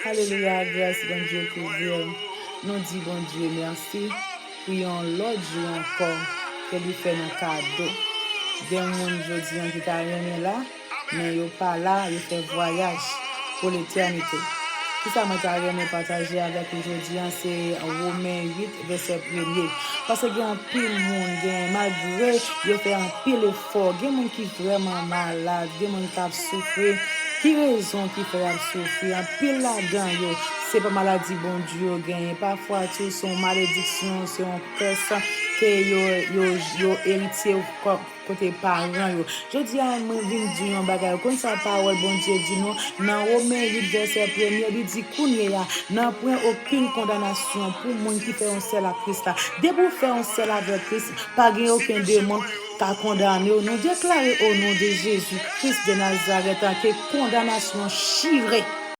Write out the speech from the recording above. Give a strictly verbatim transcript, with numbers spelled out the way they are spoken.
Alelouya, gras Bondye kouvri w. Nou di Bondye mèsi pou yon lòt jou ankò ke li fè nou kado. Gen moun jodi an ki ta renmen la, men yo pa la, yo fè vwayaj pou letènite. Kisa mwen ta renmen pataje avèk ou jodi an, se Women uit, vèsè premye. Paske gen anpil moun, gen, malgre yo fè anpil efò, gen moun ki vrèman malad, gen moun k ap soufri. Ki rezon ki fè y ap soufri? Anpil ladan yo, se pa maladi Bondye yo genyen. Pafwa tou, se yon malediksyon, se yon kès ke yo, yo, yo eritye kò-, kote paran yo. Jodi a, mwen vin di yon bagay. Ou konn sa pawòl Bondye di nou? Nan Women uit, vèsè premye, li di, kounye a, nanpwen okenn kondanasyon pou moun ki fè yon sèl ak Kris la. Depi w fè yon sèl avèk Kris, pa gen okenn demon ka kondane w. Nou deklare o non de Jezi Kris de Nazarèt ke kondanasyon chire.